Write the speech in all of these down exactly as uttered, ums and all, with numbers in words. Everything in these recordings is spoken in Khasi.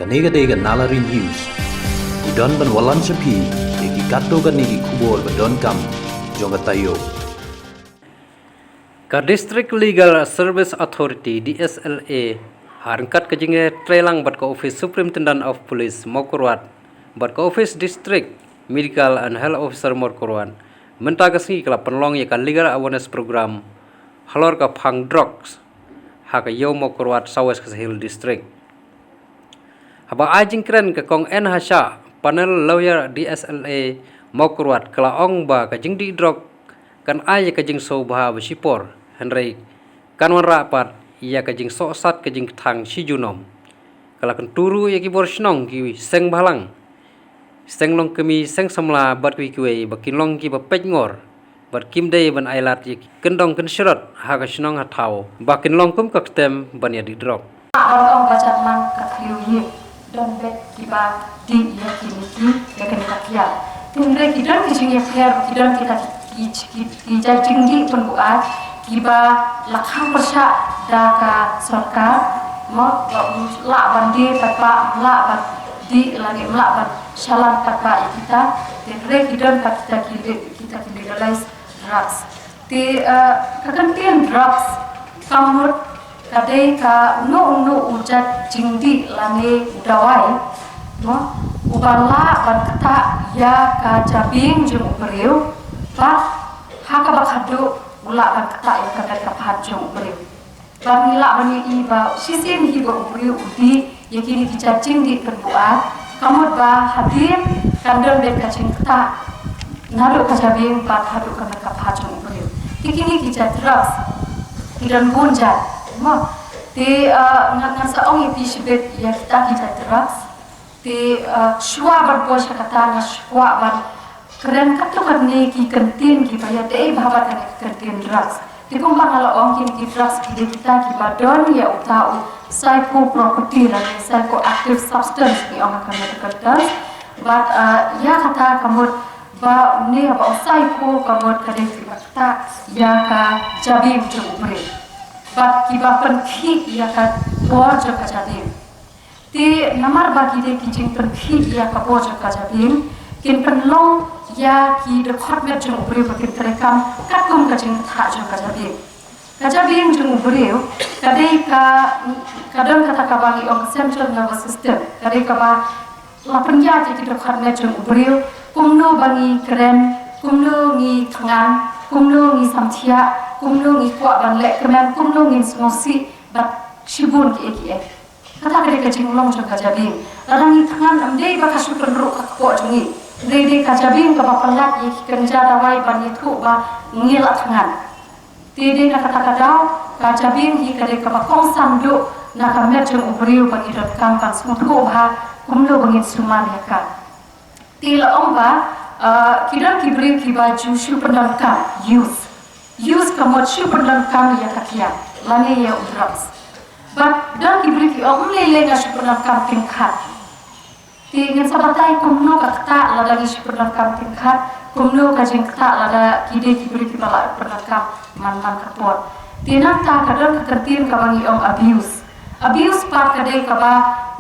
Kane ka dei ka Nalari News. Ngi don ban wallam sha phi ïa ki katto katne ki khubor ba donkam jong ka taïew. Ka District Legal Service Authority, D S L A, ha ryngkat ka jingïatreilang bad ka Office Superintendent of Police Mawkyrwat bad ka Office District Medical and Health Officer Mawkyrwat, mynta ka sngi ka la pynlong ïa ka Legal Awareness Program halor ka phang drugs ha ka Ïew Mawkyrwat, South West Khasi Hills District. Haba ai jingkren, ka Kong N Hashah, Panel Lawyer, D S L A Mawkyrwat, ka la ong ba ka jingdih drug kan ai ïa ka jingsngewbha ba shipor, hynrei kan wanrah pat ïa ka jingsohsat ka jingkthang shi junom. Ka la kyntu ruh ïa ki bor shnong, ki seng bhalang, seng longkmie, seng samla bad kiwei kiwei ba kin long kiba peit ngor bad kim dei ban ailad ïa ki kyndong kynshrot ha ka shnong ha thaw ba kin long kum ka ktem ban ïadih drug. Ban ong ba jan man ka thriew ïing don beit kiba dih ïa kine ki, ïa kine ka kiad. Hynrei ki don ki jingïapher, ki don kita ki, ki, ki, ki jait jingdih pynbuaid kiba la khang pyrshah da ka sorkar. Mo, lah ban die paidbah, lah ban dih lane lah ban shalan paidbah ïa kita. Hynrei ki don pat kita ki le-, kita ki legalized drugs. Te, eh, ka kyntien drugs ka mut ka dei ka uno uno u jait jingdih lane u dawai, mo, uba lah ban ktah ïa ka jabieng jong u briew, bad ha kaba khadduh u lah ban ktah ïa ka met ka phad jong u briew. Ba ngi lah ban ïohi ba shisien hi ba u briew u dih ïa kine ki jait jingdih pynbuaid, ka mut ba hadien kan don beit ka jingktah naduh ka jabieng bad haduh ka met ka phad jong u briew. Te kine ki jait drugs ki don bun jait, mo. Te, ah, ngan, ngan sa ong ïa phi shibit ïa kita ki jait drugs. Te, ah, shuwa ban poi sha kata nga shuwa ban kren katto katne ki kyntien kiba ïadei bha bad kane ka kyntien drugs. Te kumba nga la ong, kine ki drugs ki dei kita kiba don ïa uta u psychoproperty lane psychoactive substance, ki ong ha ka medical terms. Bad, ah, ïa kata ka mut ba une ba u psycho ka mut ka dei kiba ktah ïa ka jabieng jong u briew. Bad kiba pynkhih ïa ka bor jong ka jabieng. Te namar ba ki dei ki jingpynkhih ïa ka bor jong ka jabieng, kin pynlong ïa ki dkhot met jong u briew ba kin treikam katkum ka jingktah jong ka jabieng. Ka jabieng jong u briew ka dei ka, ka don kata kaba ngi ong central nervous system. Ka dei kaba la pynïaid ïa ki dkhot met jong u briew, kumno ba ngi kren, kumno ngi thngan, kumno ngi samthiah, kumno ngi kwah ban leh kmen, kumno ngin sngewsih bad shibun kiei kiei. Kata ka dei ka jinglong jong ka jabieng. Lada ngi thngan, ym dei ba ka shu pynruh ka kpoh jong ngi. Dei, dei ka jabieng kaba pynlait ïa ki kynja dawai ban ïathuh ba ngi la thngan. Te dei na kata ka daw ka jabieng hi ka dei kaba kongsan duh na ka met jong u briew ba ngi donkam ban sngewthuh bha kumno ba ngin sumar ïa ka. Te la ong ba, ah, ki don ki briew kiba ju shu pyndonkam, use. Use ka mut shu pyndonkam ïa ka kiad lane ïa u drugs. Bad don ki briew ki ong, ym lei lei nga shu pyndonkam tyngkhat. Te ngin sa batai kumno ka ktah lada ngi shu pyndonkam tyngkhat, kumno ka jingktah lada ki dei ki briew kiba la pyndonkam man man ka por. Te nangta ka don ka kyntien kaba ngi ong abuse. Abuse pat ka dei kaba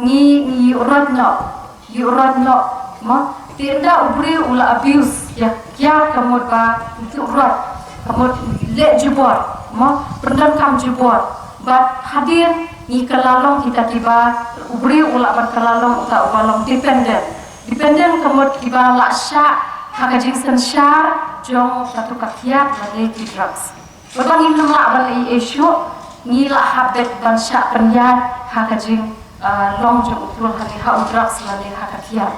ngi, ngi ïuh roit noh. Ïuh roit noh, mo. Te ynda u briew u la abuse ïa, ïa ka mut ba u ïuh roit, ka mut leh jubor, mo, pyndonkam jubor. Bad hadien ngi kylla long kita kiba, u briew u lah ban kylla long uta uba long dependent. Dependent ka mut kiba la shah ha ka jingsynshar jong katu ka kiad lane ki drugs. Ba ngim lah ban leh ei ei shuh, ngi la hap beit ban shah pynïaid ha ka jing, ah, long jong u briew lane ha u drugs lane ha ka kiad.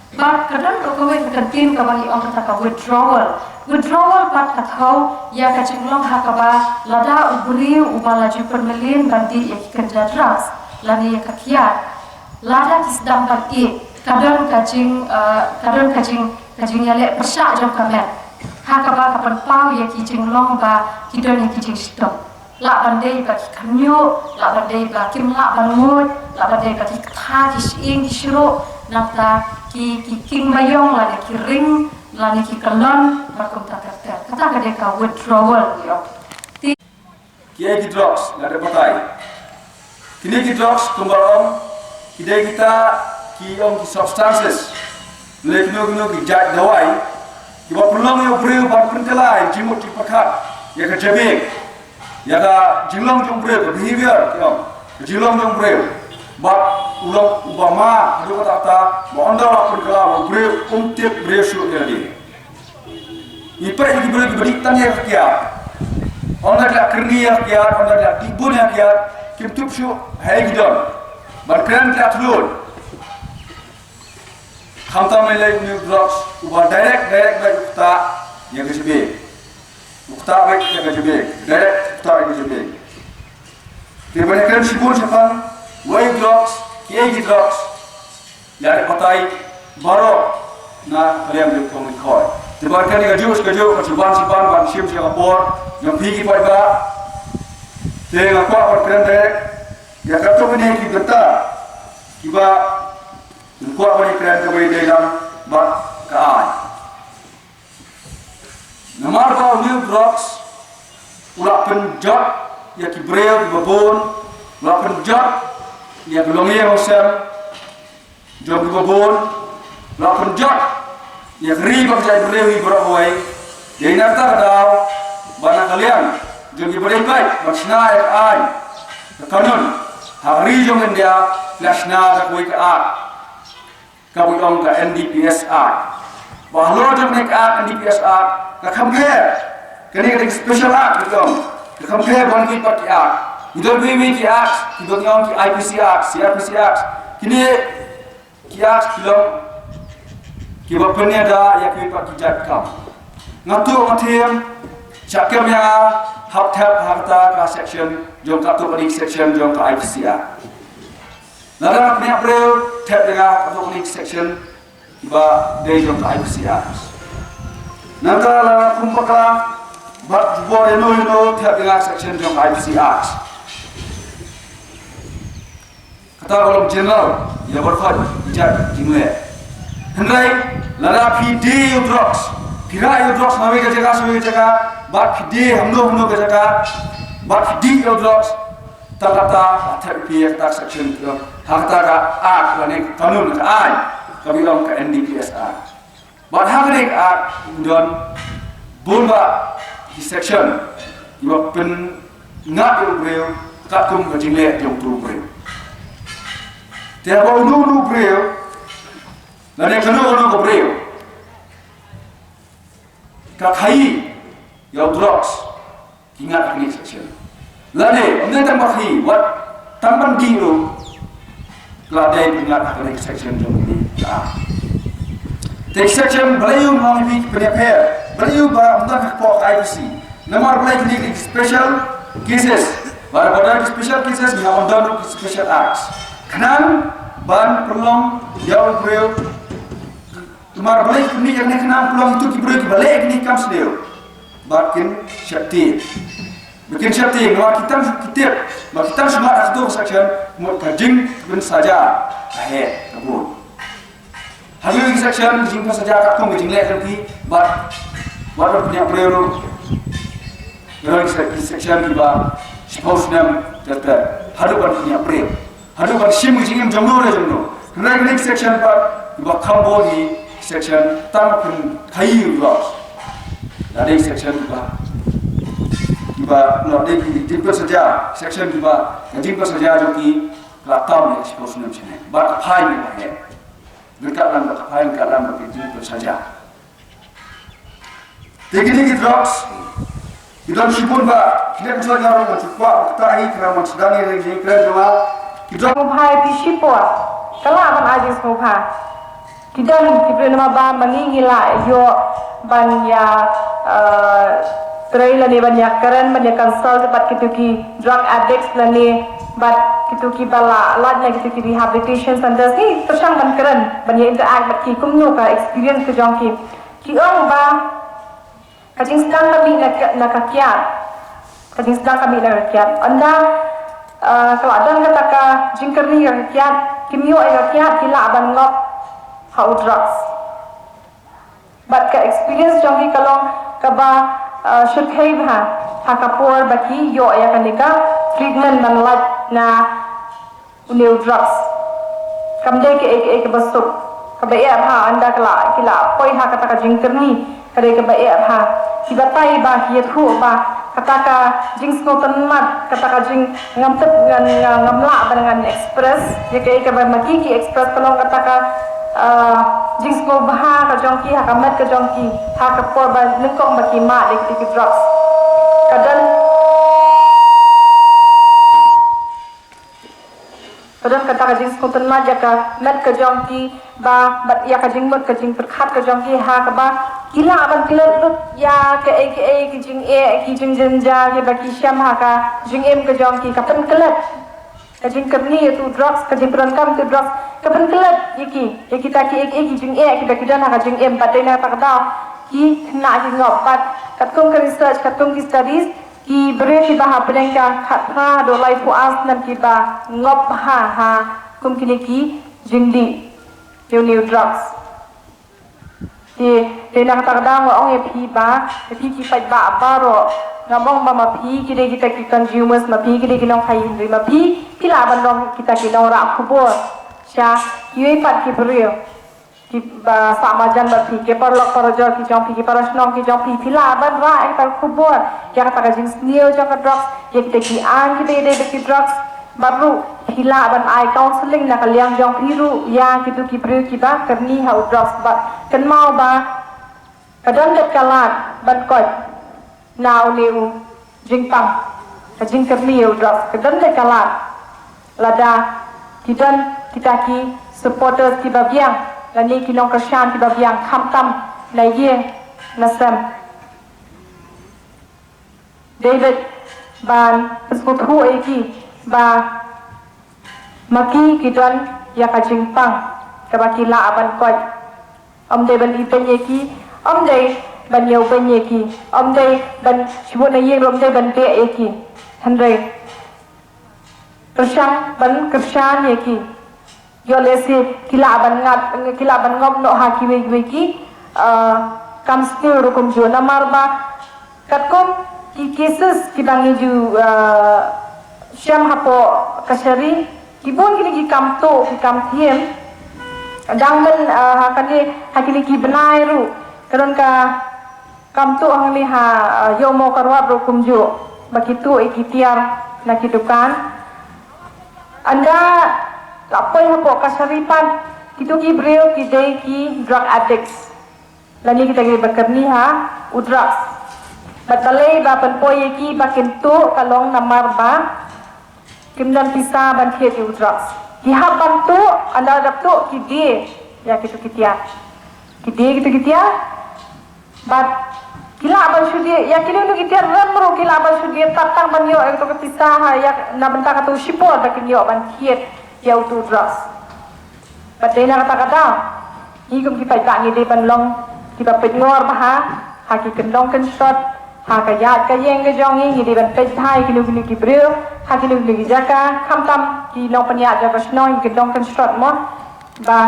Bad ka don ruh kawei ka kyntien kaba ngi ong kata ka withdrawal. Withdrawal pat ka thew ïa ka jinglong ha kaba lada u briew uba la ju pynmlien ban dih ïa ki kynja drugs lane ïa ka kiad, lada ki sdang ban ïeh, ka don ka jing, eh, ka don ka jing, ka jingïaleh pyrshah jong ka met. Ha kaba ka pynpaw ïa ki jinglong ba ki don ïa ki jingshitom. Lah ban dei ba ki khynñiuh, lah ban dei ba kim lah ban nguid, lah ban dei ba ki ktha, ki shyieng, ki shruh, nangta ki, ki king ba ïong lane ki ring, lane ki kyllon, bad kumta ter ter. Kata ka dei ka withdrawal ïa. Kiei ki drugs, nga dep batai. Kine ki drugs kumba ong, Ki dei kita ki ong ki substances, lane kino kino ki jait dawai kiba pynlong ïa u briew ban pynkylla ïa ka jingmut jingpyrkhat, ïa ka jabieng, ïa ka jinglong jong u briew, ka behavior ki ong, ka jinglong jong u briew. Bad u long uba ma haduh katta katta ba ynda u la pynkylla ba u briew um tip briew shuh ïa lade. Ngi peit ïa ki briew kiba dih tang ïa ka kiad. Ynda ki la kyrni ïa ka kiad, ynda ki la dih bun ïa ka kiad, kim tip shuh ha ei ki don. Ban kren ki la tlot. Khamtam lei lei une u drugs uba direct direct beit u ktah ïa ka jabieng. U ktah beit ïa ka jabieng. Direct u ktah ïa ka jabieng. Te ban kren shibun shaphang wei drugs, kiei ki drugs. Ïa ka batai baroh na ka liang jong ka Khoi. Te ban kren ïa kajuh shi kajuh, ka shu ban shi ban ban shim shi ka por jong phi ki paidbah. Te nga kwah ban kren direct ïa katto katne ki bynta kiba nga kwah ban kren, kaba ïadei lang bad ka aiñ. Namar ba une u drugs u la pynjot ïa ki briew kiba bun, u la pynjot ïa ka longïing longsem jong kiba bun, u la pynjot ïa ka ri bad ka jaitbynriew hi baroh kawei. Dei na kata ka daw ba na ka liang jong kiba dei beit ban shna ïa ka aiñ, ka kanun, ha ka ri jong India ki la shna da kawei ka act. Kaba ki ong ka N D P S Act. Ba halor jong kane ka Act, N D P S Act, ka kham pher. Kane ka dei ka special act, ba ki ong. Ka kham pher bad kiwei pat ki act. Ngi don kiwei ki act kiba ki ong ki I P C Act, C R P C Act. Kine ki act ki long kiba pynïada ïa kiwei pat ki jait kam. Nga tuh nga them, shah kem ïa nga, hap thep ha kata ka section jong ka, tuh ka dei section jong ka I P C Act. Lada nga pynïap briew, thep ïa nga katto katne section ba dei jong ka I P C Act. Nangta lada nga kum bakla bad jubor ïano ïano, thep ïa nga section jong ka I P C Act. Kata ka long general ïa baroh ki jait jingleh. Hynrei lada phi die ïa u drugs, phi rah ïa u drugs na kawei ka jaka sha kawei ka jaka, bad phi die hamno hamno ka jaka, bad phi die ïa u drugs, Tang kata, ha thep phi ïa kata ka section, ha kata ka act lane ka kanun, ka aiñ kaba ki ong ka N D P S Act. Bad ha kane ka act don bun bah ki section kiba pynngat ïa u briew katkum ka jingleh jong uto u briew. Te haba uno uno u briew lane kano kano ka briew ka khaïi ïa u drugs, ki ngat ha kane ka section. Lane ym dei tang ba khaïi, wat tang ban die ruh ka la dei ban ngat ha kane ka section jong kine. Ah. Te ka section balei ym ong ïa phi ki pynïapher, balei ym ba ym don hapoh ka I P C. Namar balei kine ki special cases. Ba, ba don ki special cases, ngi hap ban don ruh ki special acts. Khnang ban pynlong ïa u briew Namar balei ki pynmih ïa kane, khnang pynlong ïa kito ki briew kiba leh ïa kine ki kam sniew ba kin sheptieng. Ba kin sheptieng, namar ki tang ki tip ba ki tang shu ngat ha kato ka section, mut ka jingpynsaja ka heh ka bun. Ha kito ki section ka jingpynsaja katkum ka jingleh jong ki, bad wat ban pynïap briew ruh. Ka don ki section kiba shiphew snem ter ter haduh ban pynïap briew. Haduh ban shim ka jingim jongno re jongno. Hynrei kine ki section pat kiba kham bun hi ki section tang pynkhaïi u briew. La dei ki section kiba, kiba, no, dei ki jingpynsaja, section kiba ka jingpynsaja jong ki ka la tam ïa ka shiphew snem shane. Bad ka fine ba heh. Ryngkat lang bad ka fine, ryngkat lang bad ka jingpynsaja. Te kine ki drugs ki don shibun bah, kine ki drugs nga ruh ngan shu kwah ban ktah hi, khnang ban sdang ïa ka jingkren jong nga. Ki drugs sngewbha ïa phi shipor, ka lah ban ai jingsngewbha. Ki don ki briew namar ba ma ngi ngi la ïoh ban ïa, eh, trei lane ban ïa kren ban ïa consult bad kito ki drug addicts lane bad kito kiba la lait na kito ki rehabilitation centers, ngi pyrshang ban kren ban ïa interact bad ki kumno ka experience ka jong ki. Ki ong ba ka jingsdang ka mih na ka, na ka kiad. Ka jingsdang ka mih na ka kiad. Ynda, eh, ka la don kata ka jingkyrni ïa ka kiad, kim ïoh ïa ka kiad, ki lah ban ngop ha u drugs. Bad ka experience jong ki ka long kaba, eh, shyrkhei bha ha ka por ba ki ïoh ïa kane ka treatment ban lait na une u drugs. Kam dei kaei kaei kaba suk, kaba eh bha ynda ki la, ki la poi ha kata ka jingkyrni, ka dei kaba eh bha. Ki batai ba, ki ïathuh ba kata ka jingsngewtynnat, kata ka jing, ngam tip, ngan, nga, ngam lah ban ngan express ïa kaei kaba ma ki ki express, ka long kata ka, ah, jingsngewbha ka jong ki ha ka met ka jong ki ha ka por ba nyngkong ba ki mad ïa ki drugs. Ka don, ka don kata ka jingsngewtynnat ïa ka met ka jong ki, ba, bad ïa ka jingmut ka jingpyrkhat ka jong ki, ha kaba ki lah ban klet lut ïa kaei kaei ki jingeh, ki jingjynjar kiba ki shem ha ka jingim ka jong ki, ka pynklet. Ka jingkyrni ïa utu u drugs, ka jingpyndonkam ïa utu u drugs, ka pynklet ïa ki, ïa kita kiei kiei ki jingeh kiba ki don ha ka jingim. Bad dei na kata ka daw ki khynnah ki ngop. Bad katkum ka research, katkum ki studies, ki briew kiba hapdeng ka khatphra haduh laiphew ar snem kiba ngop bha ha kum kine ki jingdih ïa une u drugs. Te, te na kata ka daw nga ong ïa phi ba, ïa phi ki paidbah baroh, ngam ong ba ma phi ki dei kita ki consumers, ma phi ki dei ki nongkhaii, hynrei ma phi phi lah ban long kita ki nongrah khubor sha kiwei pat ki briew kiba sah marjan bad phi, ki paralok parajor ki jong phi, ki parashnong ki jong phi, phi lah ban rah ïa kita ki khubor ïa kata ka jingsniew jong ka drugs, ïa kita ki aiñ kiba ïadei bad ki drugs. Bad ruh phi lah ban ai counselling na ka liang jong phi ruh ïa kito ki briew kiba kyrni ha u drugs. Bad kynmaw ba ka don beit ka lad ban koit na une u jingpang, ka jingkyrni ïa u drugs, ka don beit ka lad. Lada ki don kita ki supporters kiba biang lane ki nongkyrshan kiba biang, khamtam na ïing na sem. Dei beit ban pynsngewthuh ïa ki ba ma ki ki don ïa ka jingpang kaba ki lah ban koit. Ym dei ban ibeiñ ïa ki, ym dei ban ïawbeiñ ïa ki, ym dei ban shibun na ïing, ym dei ban beh ïa ki. Hynrei pyrshang ban kyrshan ïa ki. Ïoh lehse ki lah ban ngat, ki lah ban ngop noh ha kiwei kiwei ki, ah, kam sniew ruh kumjuh. Namar ba katkum ki cases kiba ngi ju, ah, shem hapoh kashari, ki bun kine ki kam tuh, ki kam thiem. Dang myn, ah, ha kane, ha kine ki bnai ruh ka don ka kam tuh hangne ha, ah, Ïew Mawkyrwat ruh kumjuh, ba ki tuh ïa ki tiar na ki dukan. Ynda la poi hapoh kashari pat, kito ki briew ki dei ki drug addicts lane kita kiba kyrni ha u drugs. Bad balei ba pynpoi ïa ki ba kin tuh, ka long namar ba kim don pisa ban thied ïa u drugs. Ki hap ban tuh, ynda la dep tuh ki die ïa kito ki tiar. Ki die kito ki tiar. Bad ki lah ban shu die ïa kino kino ki tiar, rem ruh ki lah ban shu die tad tang ban ïoh ïa kato ka pisa ha, ïa na bynta kato ka shipor ba kin ïoh ban thied ïa uto u drugs. Bad dei na kata ka daw ngi kum ki paidbah ngi dei ban long kiba peitngor bha ha ki kyndong kynshrot, ha ka ïaid ka ïeng ka jong ngi, ngi dei ban peit bha ïa kino kino ki briew ha kino kino ki jaka, khamtam ki nongpynïaid jong ka shnong, ki kyndong kynshrot mo, ba